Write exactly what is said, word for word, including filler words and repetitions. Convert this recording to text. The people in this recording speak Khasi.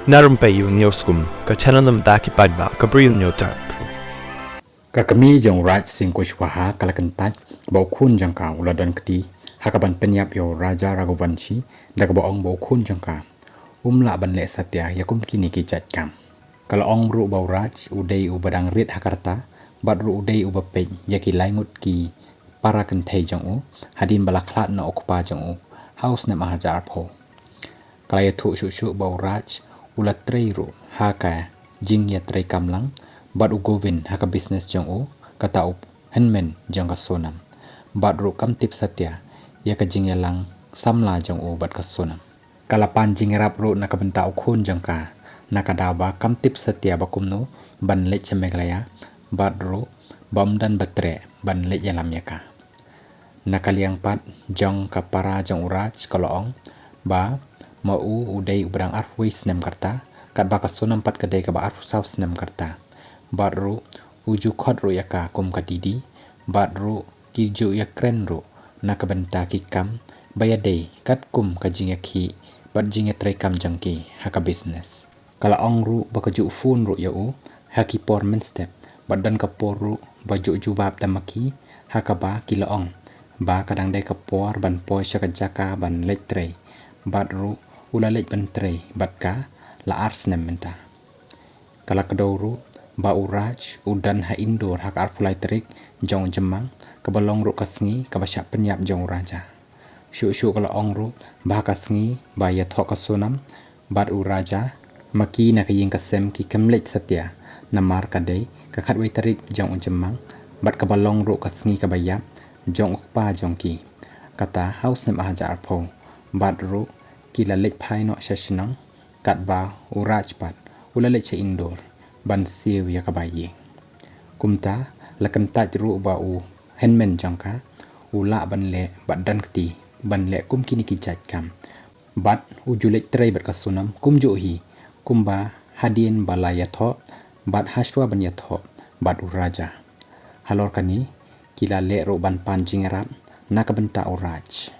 Na rympei ïa u News Kum, ka channel na bynta ki paidbah ka Bri u Hynñiewtrep. Ka kmie jong u Raj Singh Kushwaha ka la kyntait ba u khun jong ka u la don kti ha kaban pynïap ïa u Raja Raghuvanshi da kaba ong ba u khun jong ka um lah ban leh satia ïa kum kine ki jait kam. Ka la ong ruh ba u Raj u dei uba dang rit ha ka rta bad ruh u dei uba peit ïa ki lai ngut ki para kynthei jong u hadien ba la khlad noh u kpa jong u ha u snem ar hajar arphew. Ka la ïathuh shuh shuh ba u Raj u la trei ruh ha ka jingïatreikam lang bad u Govind ha ka business jong u, kata u hynmen jong ka Sonam, bad ruh kam tip satia ïa ka jingïalang samla jong u bad ka Sonam. Ka la pan jingïarap ruh na ka bynta u khun jong ka, na ka daw ba kam tip satia ba kumno ban leit sha Meghalaya bad ruh ba um don ba treh ban leit ïalam ïa ka. Na ka liang pat jong ka para jong u Raj ka la ong ba ma u u dei uba dang arphew wei snem ka rta, katba ka Sonam pat ka dei kaba arphew saw snem ka rta. Bad ruh u ju khot ruh ïa ka kum ka didi, bad ruh ki ju ïakren ruh na ka bynta ki kam ba ïadei katkum ka jingïakhih bad jingïatreikam jong ki ha ka business. Ka la ong ruh ba ka ju phone ruh ïa u ha ki por mynstep bad don ka por ruh ba ju jubab da ma ki, ha kaba ki la ong ba ka dang dei ka por ban poi sha ka jaka ban leit trei, bad ruh u la leit ban trei bad ka la ar snem mynta. Ka la kdew ruh ba u Raj u don ha Indore ha ka arphew lai tarik jong u Jymmang, kaba long ruh ka sngi kaba shah pynïap jong u Raja. Shuh shuh ka la ong ruh ba ha ka sngi ba ïathoh ka Sonam bad u Raja, ma ki na ka ïing ka sem ki khlem leit satia, namar ka dei ka khatwei tarik jong u Jymmang bad kaba long ruh ka sngi kaba ïap jong u kpa jong ki, kata ha u snem ar hajar arphew. Bad ruh ki la leit phai noh sha shnong, katba u Raj pat u la leit sha Indore ban siew ïa kaba ïing. Kumta la kyntait ruh ba u hynmen jong ka u lah ban leh bad don kti ban leh kum kine ki jait kam, bad u ju leit trei bad ka Sonam kumjuh hi, kumba hadien ba la ïathoh bad ha shuwa ban ïathoh bad u Raja. Halor kane ki la leh ruh ban pan jingïarap na ka bynta u Raj.